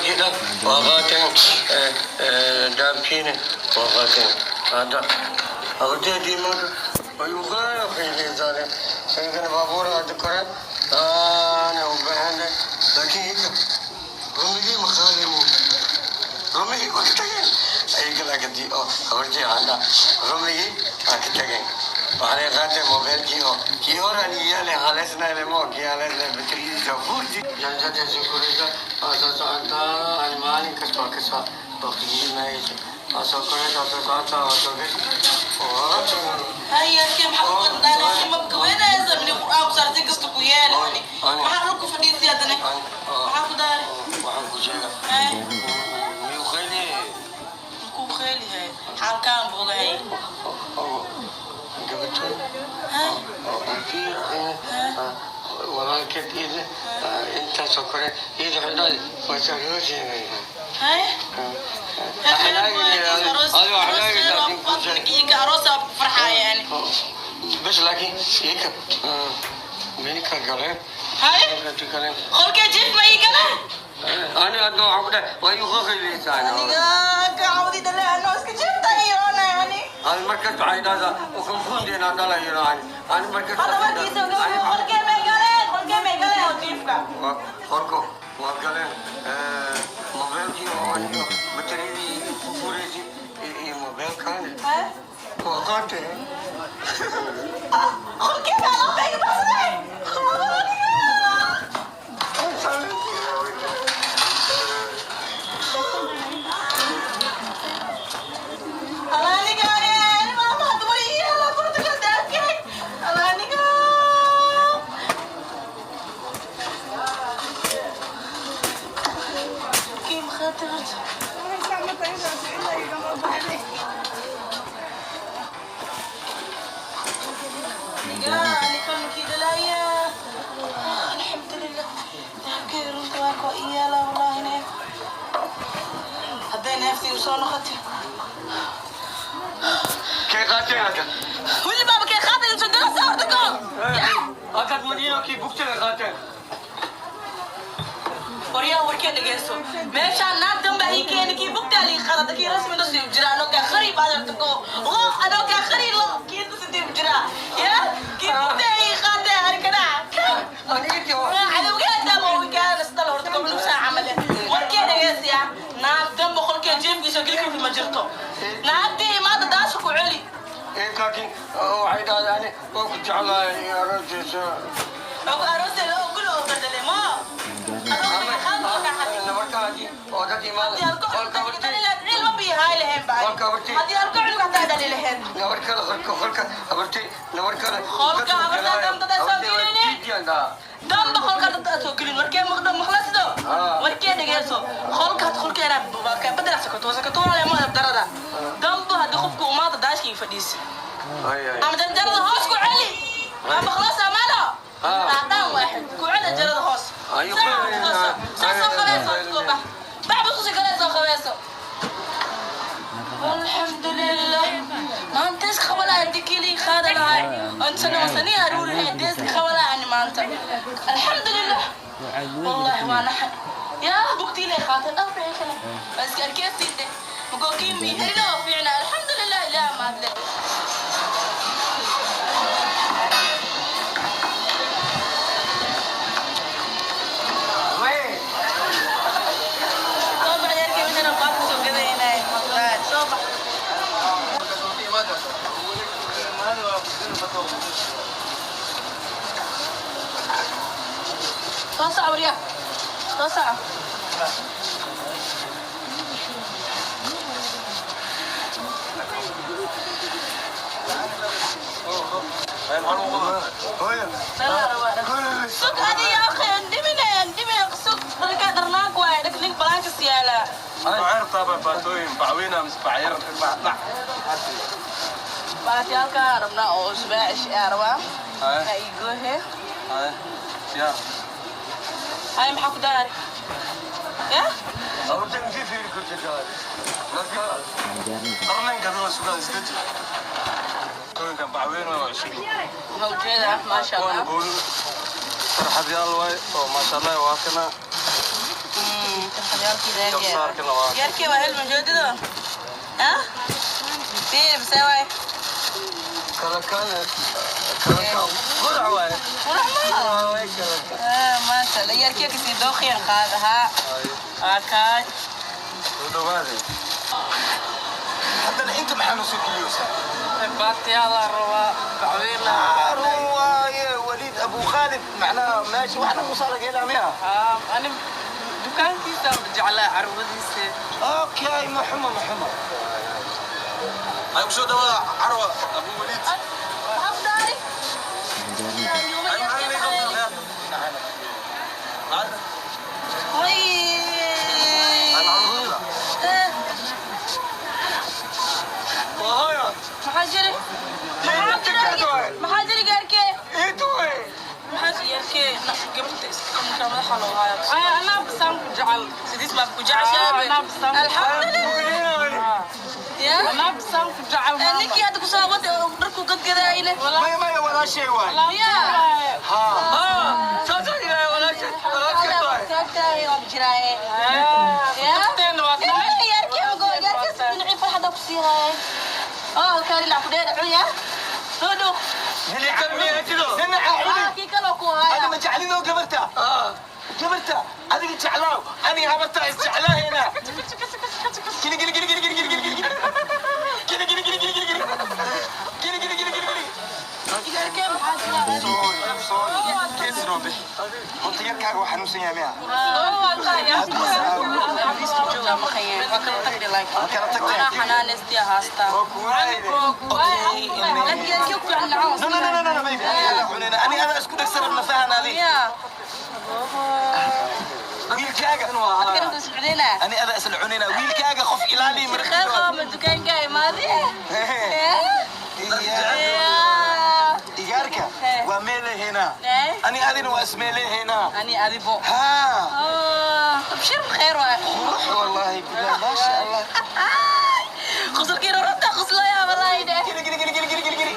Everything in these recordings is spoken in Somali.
Mobilkii dhan waa qaateen, daabkiina waa qaateen. Hadda habarteedii maanta way u qeyleysaane, inkana baabuur hadda kore aana u baxeen, laakiin ika rumigii ma qaadaymo, rumigii waa ka tageen ayaga. Laakiin oo habartii hadda rumigii waa ka tageen, waxaanay qaateen mobilkii oo kii hore ani yaale haleesnayle mo kii haleesnay baterigiisa fuurti janjadaysa kuraysa waa soo socotaa. Ani maalin kasta waa kasoo waqtigii maysa, waa soo koraysa, waa soo socotaa, waa soo gashi. Haya, kee maxaa u wadnaa? Mabka weynaysa mini Qur'aan ku saartay kasta ku yeelani. Maxaa dhulku fadhiisay haddana? Maxaa ku daaray? Waxaan ku sheega miyuu qayli? Makuu qeelihay, xaalkaan bogahay. Gabadhan walaalkeed iyada intaasoo kore iyada waxay dhahday waa saroosheegaya. Hay. Aroosa farxaaya yani. Bas, laakiin iyaka minika galeen. Hay. Galeen. Qolkee jiif ma ii gale? Ani hadda waxaan ku dhahay waa igu qayliysaan. Aniga ka cawdi dhale anoo iska jiifta iyoona yani. Ani markas waxay dhahdaa ukunkundeena dhalayo. Ani markas Hadda warkiisa gabadhu qolkee may galeen, qolkee may galeen oo jiifka? Qorko waa galeen, mobilkii oo aniga batariyadii ku fureysay iyo mobilkan Hay. waa qaateen. Qolkee baa alaabta iga baxsaday? Aniga maama dumar iyo la Portugal daafkay. Aniga kii maxaa tirta? Aniga kan kii dhalaya. Alxamdulillah, dahabkay runta waa ko iyaala. Wallahi neef hadday neeftii usoo noqotay. Kay qaateen hadda? Weli baaba kay qaaday intuu dila saarta ko. Haddaad Madiino kii bugtada qaateen. Waryaa, warkee dhegeyso. Meeshaan naag danba ii keeni, kii bugtaa lii qalada, kii rasmi nasiib jira anoo kaa khariib adarta ko lo anoo kaa khariib lo kii nasiib jira ya kii bugtaa ii qaatay arkana. Aniga Cadowgeeda ma kaana horta ko nus saaca male. Warkee dhegeysiya, naag danba qolkee jeefkiisa geli ma jirto. Naagtii imaada daasha ku celi. Laakiin waxay dhahdaa ani waa ku jeclahay aroortiisa. Ogu aroosay oo guri oo bedele ma Nabarkaadii oo dad imaada qolka horti. Nabar kale qolka, qolka habarti nabar kale. Qolka habarta damdada soo gelini. Damba qolka dadka soo gelin. Warkee maqdo maqlasido? Warkee dhegeyso, qolkaad qolkeena badala sokoto sokoto wala ma darada damba. Haddii qofku umaada daashkii fadhiisi ama janjarada hoos ku celi, waa maqlas amaano dhan waaxid ku celi jarada hoos. Soo soo qabayso, soo bax bax buskusi kale soo qabayso. Alxamdulilah, maanta iska qabalaa inti kili qaada lahay inta wasani aruuri lahay iska qabalaa ani maanta. Alxamdulilah, wallahi waa naxay yaa bugtii lay qaatay dhawr kale waa iska arkeesiide magookiin mihelina waa fiicnaa. Alxamdulilah, ilaah maadle. Soo bax yarkii, midana baaka soo gadaynay. Soo bax. Soo soco waryaa, soo soco. Sug adi ya akhi, ndimine ndimine, sug dharka dharnaank waaye dhak nin balaankas yaala. Baatiyaalka rabnaa oo usbaacish aa rabaa ha igoohe. Hay, maxaa ku daari ya? Habarta intii fiiri kartid marka. Ma ujeedaa, maasha Allah. Farxadyaal waay oo maasha Allah waa kana. Garbasaarkana waa Yarkii waa helma joodido. Ah? Fiir bise waay. Kala kala kala kala qurac waaye. Qurac ma? Waay kala kala. Ah, maasha Allah. Yarkii kasii dooqiyan qaadahaa. Waa kaay. Soo dhawaaday. Haddana inta maxaa noo soo geliyeysaa? Baatiyadaa rabaa bacweyla. Run waaye, Waliid Abu Khaalid, macnaha meesha wax dhan usaa laga helaa miya? Ani dukaankiisa jeclaa, carwadiisa. Okay, ma xumo, ma xumo. Ay, ku soo dhawaada carwa Abu Waliid. Abdaari. Ay, maxaa laga qabtaa? Way. Eh, Wahaya. Maxaa jiri? Maxaa jiri? Maxaa jiri gaarkee? Intu way. Maxaa yarkee? Gabadha iska madaxa loo haayo. Ay, anaa basaan ku jecel. Sidiis baa ku jeceshahay. Anaa basaan ku Alxamdulillah. Ya? Anaa basaan ku jecel. Ninkii hadda kusoo wada dharku gadgadaayne. Maya, maya, walaashay waay. Ya. Haa. Ah, saasaan ilaahay walaashay walaashay waay. Taagtaay waa jiraaye. Ya? Dadteena waa tahay. Yarkee ogo, yarkee dhinacii farxadda ku siinaayay. Oo halkaan dhinac ku dheer cuya. Soo dhow. Ninka miyaa jiro? Dhinaca Ah, cuni. kii kaloo ku haya. Ada ma jeclidoo gabarta? Ah. Gabarta adiga jeclaaw, aniga habarta is jeclaahayna. Gili gili gili gili gili gili gili gili gili gili gili gili gili gili gili gili gili gili. Yarkee maxaa jira? Sorry, sorry. Gees noo bixi. Horta yarkaaga waa xanuunsan yahay miya? Jooga ma khayeen. Waa kala tagdhi laakiin. Waa kala tagteen. Anaa xanaanaystii haastaa. Waa ku waayde. Laakiin yarkee ku fiican lacag. No, no, no, no, no, baby. Aniga xunina. Aniga adaa isku dhegsan rabna fahan adi. Ya. Wiilkaaga. Adkana intuu socdayna. Ani adaa isla cunina. Wiilkaaga qof ilaali Khayr markii. qaba ma dukaanka imaade? Ya. Igaarka waa meeleheynaa. Eh? Ani adina waa ismeeleheynaa. Ani adibo. Haa. Ah, abshir bkhair waay. Qurux wallahi billah, maasha Allah. Qosolkii runta qoslaya wallahi de. Gili gili gili gili gili gili gili.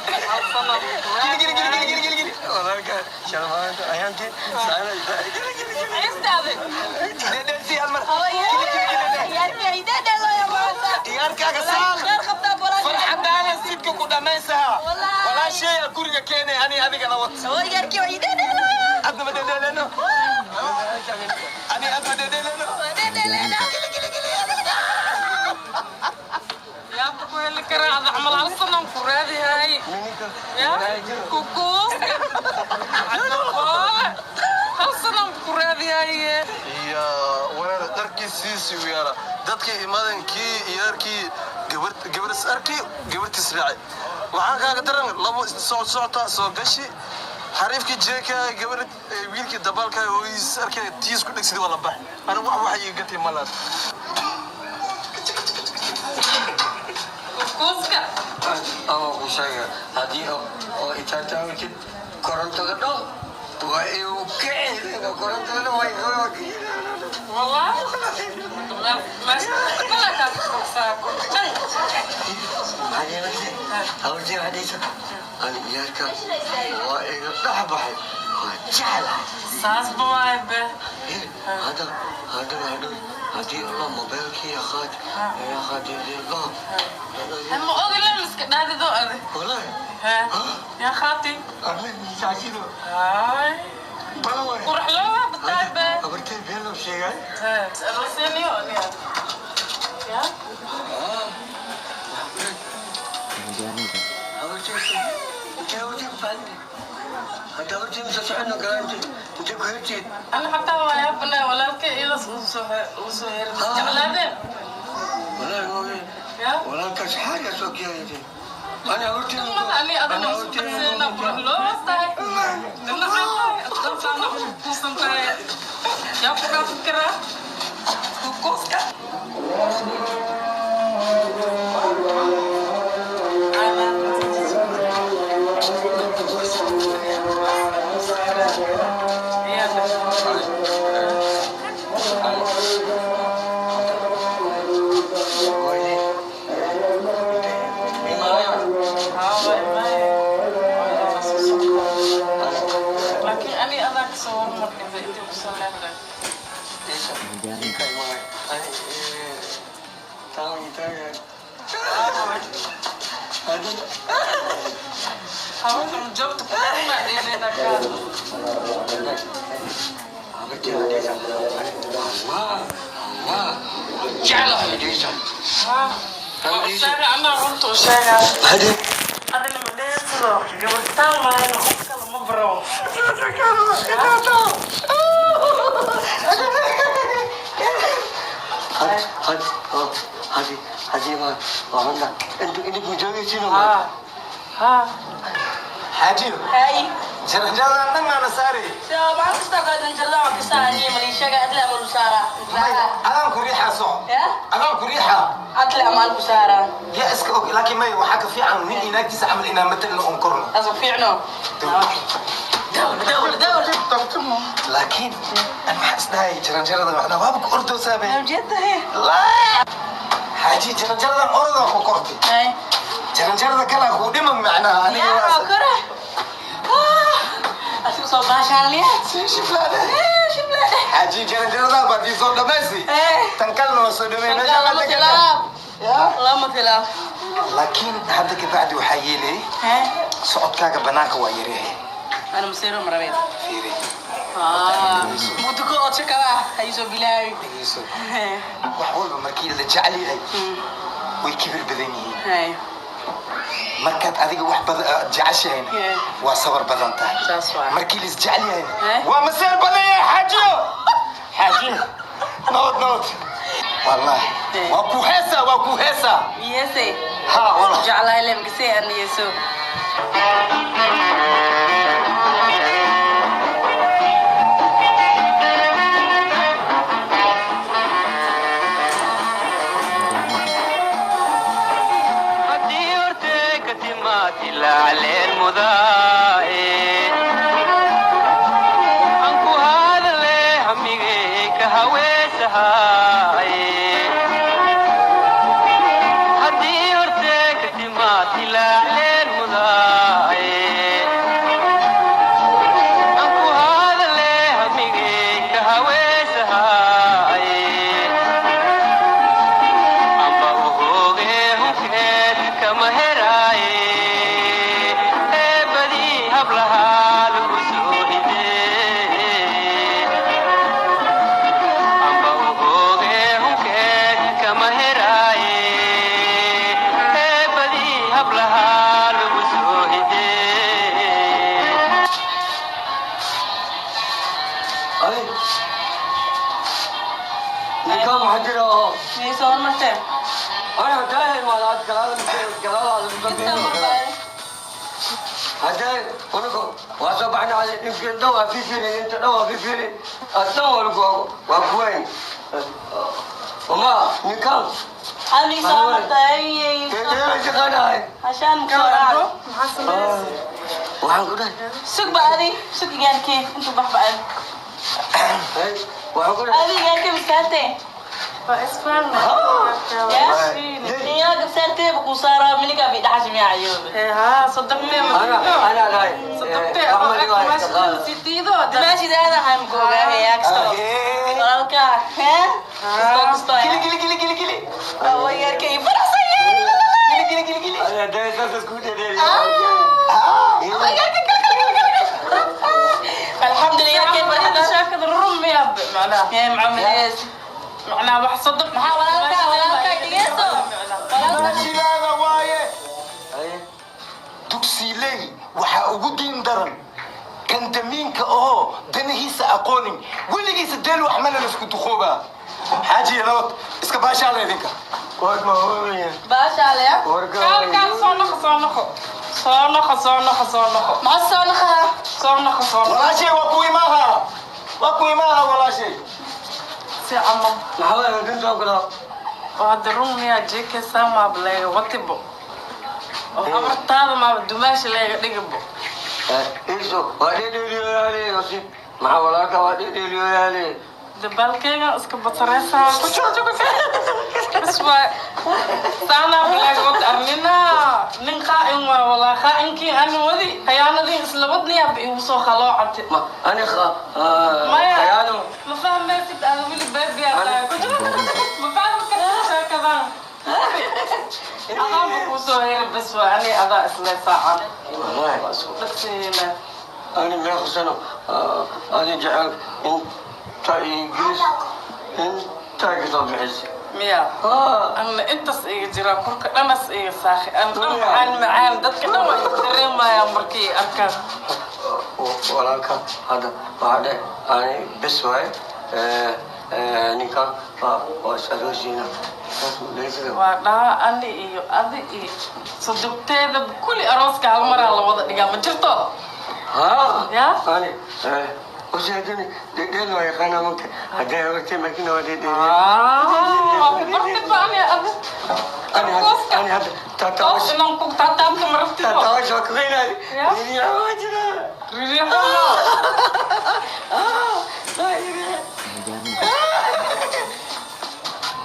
Gili gili gili gili gili gili gili. Walaalka shalmaanta ayaantii saana gili gili gili. Istaade. Dheedheelsii hal mar. Gili gili gili dheh. Yarkee idada loo yamaata. Igaarkaaga saal. Khayr qabtaa walaal. Farxadaana sidka ku dhammaysaha. Wallahi. Walaasheeya guriga keenay ani adigana wad. Oo yarkee idada loo. Adna ma dhedheeleno. Ani adna dhedheeleno. Dhedheelena. Yaa ku heli karaa ada camal hal sanaan ku raadihay. Ninka Ya? Kukuuska. Cadaqoole. Hal sanaan ku raadihay. Iyo walaal dharkii siisi u yaala dadkii imaadeen kii iyo dharkii gabar gabar is arkay gabartiis raacay. Waxaan kaaga daran labo socod socota soo gashi xariifkii jeeka gabar wiilkii dabaalka hooyadiis arkay tiis ku dhegsidii waa la bax. Anigu wax waxa iiga gatay malaad. Kukuuska. Ama ku sheega haddii oo itaataawtid korontada dhan waa igu kici, korontada dhan waa igu Wallah. Meel kaa ku tan. Hawjii hadhiisa ani yarka waa iga dhex baxay, waa jeclahay. Saas ba waay be. Hadda hadda hadhow haddii Allah mobaylkii yaqaad yaqaad Allah. Ma ogi la miska dhaadido ade. Wallahi. Ha. Yaa khaati. Arrin saaxiibo. Ay. Bala waay. Qurux loo bataay be. Habartay been loo sheegay. Ha. Roseniyo aniga. Ya? Habartay intee u jibfandi hadda hortii mise socono garaanti intee ku hirtiid. Ana xataa waa yaabana walaalkay idas uu soo heray jeclaadeen. Wallahi mooge. Ya? Walaalkaas xaaga soo kiyaytay ana hortii. Mada ani adana isku dhagseena qurux loo tahay. Dinaca tahay adqaltaana kuusan tahay. Yaa ku dhaafi karaa kukuuska. Laakiin ani adaa kasoo hormarkaysa intii kusoo leexday. Habartan jabta ku dhamaadeenayna kaa. Waa u sheega, anaa runta u sheegaa. Adina ma dheesido gabartaan maahan, qof kale ma baro. Haa haa. Xaajiyo. Hay. Jaranjaradan dhan maana saari. Soo maxaa kasta qaadan jirnaa waa kasaani maliishaga adla amal saara. Adaan ku riixaa soo. Ya? Adaan ku riixaa. Adla amal ku saara. Yaa iska og, laakiin may waxaa ka fiican nin inaagtiisa camal inaan matalno oon korno. Aso fiicno. Dawr dawr dawr. Laakiin an waxaa isdhahayay jaranjaradan waxdaa waaba ku ordoosaa be. Ujeedahay. Laa xaaji, jaranjaradan orodaa ku kortay. Hay. Jaranjarada kalaa kuu dhiman macnaha aniga. Ya kore. Asigu soo baashaan liya. Sii shiflaade. Shible. Xaaji, jaranjaradaa baad ii soo dhamaysi. Tan kalena waa soo dhamay meesha. Lama tilaab. Lama tilaab. Laakiin hadda kabacdi waxaa yeelay socodkaaga banaanka waa yareehay. Ana masiiro marabeed. Fiiri. Muduko oo shakada hayso bilaawi. Dhegeyso, wax walba markii la jecel yahay way kibir badan yihiin. Hay. Markaad adiga wax badan aad jeceshahayna waa sabar badan tahay. Saas waay. Markii la isjecel yahayna Eh? waa maseer badan yahay. Xaajiyo, xaajiyo, nabad nabad, wallahi. Eh. Waa ku heesaa, waa ku heesaa. Yese. Ha wallah. Jeclahay lemkasee an yeso. Haddii hortee ka timaad ilaaleen mudaae aan ku hadale hamigay ka haweesahaaye. Haddii hortee ka timaad ilaaleen mudaae aan ku hadale hamigay ka haweesahaaye, amba uhooge hunkeed kama heraaye ee badii hablahaa lagu soo hidee. Amba uhooge hunkeed kama heraaye ee badii hablahaa lagu soo hidee. Ay. Ninkaan maxaa jira oo? Miyay soo hormarteen? Ana haddaa imaadaad galaada galaada. Inta marbaay. Hadday unugu waa soo baxna, ninkii dhan waa fifiri, inta dhan waa fifiri, addan waa lagu waa kuweyn uma ninkaan. Ani soo hormartay. Shaqaanahay. Hashaan muksoo. Maxaa sameysay? Waxaan ku dhahay. Sug ba adi, sug igaalkee intuu bax ba adi. Waxaan ku dhahay. Adi igaalkee miskaante. Waa isfahanna. Niyaa gabsaartee ba kuu saaraa minigaa bi dhaxashi miyaa cayoobe. Haa, soddobtee ma Ana ana dhahay. soddobtee oo ag sidiido. Dimaashidaada waxaan googahayaa kasto. Walaalkaa, hee? Kasto kasto. Gili gili gili gili gili. Oo yarkay faraxsan. Gili gili gili gili. Ana dhahay saas ku dheereeyay. Alxamdulillah kay farxada. Sheekada run miyaa macnaha? Hee macamalees. Macnaha wax sodob. Maxaa walaalkaa walaalkaa dhigeyso? Walaalkaa. Shilaada waaye. Dugsiiley waxaa ugu diin daran kan damiinka ahoo danihiisa aqoonin weligiisa deel wax mana laisku duqoobaa. Xaajiya, nabad iska baashaala idinka. Waad ma hooyaya. Baashaale. Warka. Kaal kaal, soo noqo soo noqo soo noqo soo noqo soo noqo. Maxaa soo noqaa? Soo noqo soo noqo. Walaashay waa kuwii maaha, waa kuwii maaha walaashay. Si camal. Maxaa waay dinta kala? Oo hadda run miyaa jeekaysaa maaba leega watibo oo habartaada maaba dumaashi leega dhigibo. Iso waa dheedheeliyoyaale. Maxaa walaalka waa dheedheeliyoyaale. Dabaalkeyga iska batareysaa ku bas waay saanaa bilaagood arnina nin qaa'in waa walaa qaa'inkii ani wadi khayaanadii isla wadniyaaba igu soo khaloocate. Ma ani Maya. Khayaano. Ma fahmaysid, aada weli beebiyaa tahay, ma fahmi kartid sheekadan. Adaaba kuu soo heli bas waa ani adaa isle saacan. Wallahi. Waa isku dhagsiina. Ani meeqa sano ani jecel inta Ingiriis intaa kasoo bixisay. Miya? Anna intaas iga jira, korka dhanas iga saakhi an dhan macaan macaan, dadka dhan waa iga dareemayaan markay arkaan. Walaalka hadda waxaa dhe ani bes waaye, ninkan waa is aroosiina. Waa dhaha ani iyo adi iyo sodogteeda kulli arooska hal maraa la wada dhigaa, ma jirto? Ha. Ya? Ani ujeedani dhedheel waa yaqaanaa marka hadday habartay markina waa dhedheel. Waa ku bartay ba ani adi. Ani hadda ani hadda Toos inaan ku taataabta ma rabtid? Taatawash waa kugeynay. Ya? Waa jiraa. Ririixo.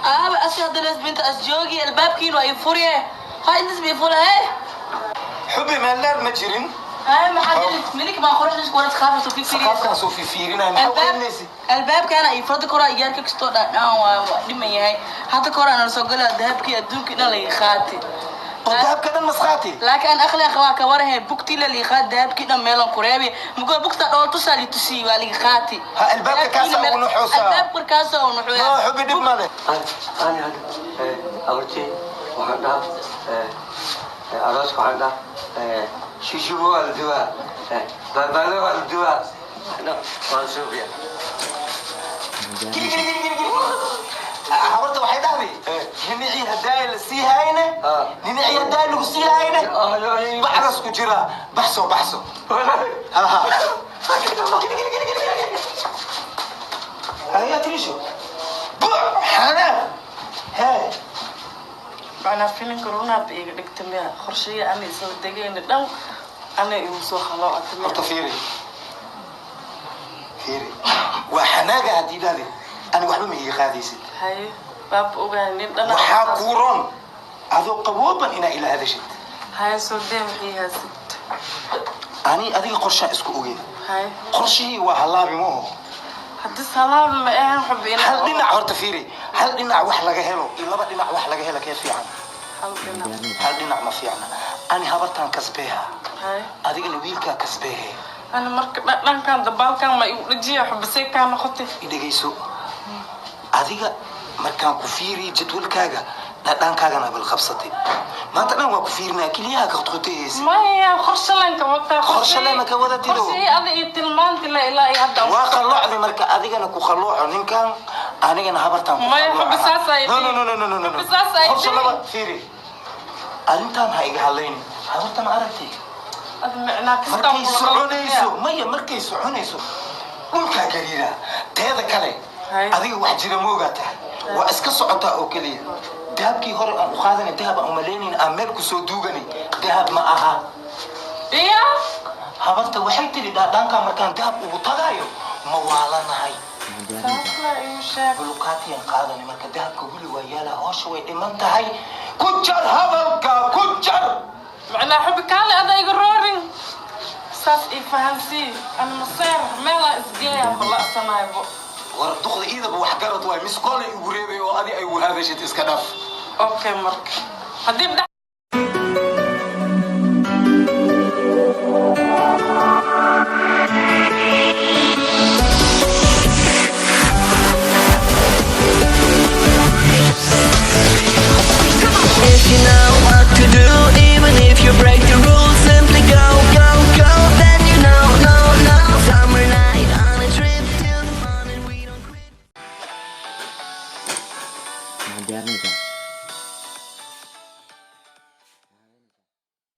Aaba asi hadda lesbinta as joogi albaabkiin waa ii furye, ha intas bi fura he. Xubi, meel dheer ma jirin. Hay, maxaa jiri minik baa qoraxda isku wada qaafayso fifiiri. Saqaafkaan soo fiifiirinaya, maxaa u albaab qeybinaysa? Albaabkaana ay farda koraa igaarka kastoo dhaadhaan waa dhiman yahay. Hadda koraa nala soo galaa, dahabkii adduunkii dhan laga qaati. Oo dahabka dhan masqaati? Laakiin aan aqli qabaa ka warahe bugtii la liiqaa, dahabkii dhan meelan ku reebi mugo bugta dhool tusaa li tusii waa liga qaati. Ha, albaabka kaasaa ugu nuxuusaa. Albaabka kaasaa ugu nuxuusaa. No, xubi, dhib male. Ani hadda abartay waxaan dhahaa arooska waxaan dhahaa shishubo waa la duwaa, baabaalo waa la duwaa, waan suubiya. Gili gili gili gili gili. Habarta waxay dhahday ninacii haddaaya la sii hayne, ninacii haddaaya lagu sii hayne bacdas ku jira, baxso baxso. Ha ha. Gili gili gili gili gili. Haya tirisho bu xanaaq hee. Macnaa filinka runaaba iga dhigta miya? Qorshayo ani isla degayna dhan ana igu soo khaloocata miya? Horta fiiri fiiri, waa xanaaga haddii dhahday ani waxba ma iga qaadaysid. Haye, baaba ogahay nin dhan. Waxaa kuu ron adoo qabooban inaa ila hadashid. Haye, soo dee wixii haasid. Ani adiga qorshaan isku ogeyn. Haye. Qorshihii waa halaabi mooho. Haddii salaam ma ahan xubi ina Hal dhinac horta fiiri, hal dhinac wax laga helo iyo laba dhinac wax laga helo kee fiican? Hal dhinac. Hal dhinac ma fiicna. Ani habartaan kasbeeha, Haye. adigana wiilkaa kasbeehe. Ani marka dhankan dabaalkan ma igu dhajiya xubisay kaa noqotay? I dhegayso, adiga markaan ku fiiriyo jadwalkaaga dhadhaankaagana bal qabsatay maanta dhan waa ku fiirinaya, keliyaha ka qotqotayaysa. Maya, qorshalan ka wataa. Qorshaleen ka wadatid oo. Qorshihii ada iyo tilmaanti la ilaa iyo hadda. Waa qalloocday marka adigana ku qallooco ninkan, anigana habartaan ku Maya, qallooca. Xubi saas ay No, no, no, no, no, no, no. Xubi saas ay Qorshe dhihi. laba fiiri, arrintaan ha iga hadlayn. Habartan aragtay Ad micnaa kastaan markay kula soconayso qaldanaya. Maya, markay soconayso dhulkaa gariira. Teeda kale, Hay. adiga wax jira ma ogaa tahay, waa iska socotaa oo keliya. Dahabkii hore aan u qaadanay dahab aan umalaynayn aan meel kusoo duuganay dahab ma aha. Iya. Habarta waxay tidhi dhaadhaankaa markaan dahab ugu tagaayo ma waalanahay? Saas la igu sheeg. Bulukaatiyan qaadanay marka dahabka weli waa yaalaa, hoosha way dhiman tahay. Ku jar hadalka, ku jar. Macnaa xubi kaale ada iga roorin, saas ii fahansii. Ani maseer meelaa isgeeya bala'sanaybo. War duqda iidaba wax garad waay, miskoolay igu reebay oo adi ay ugu hadashid iska dhaaf. Okay, marka haddii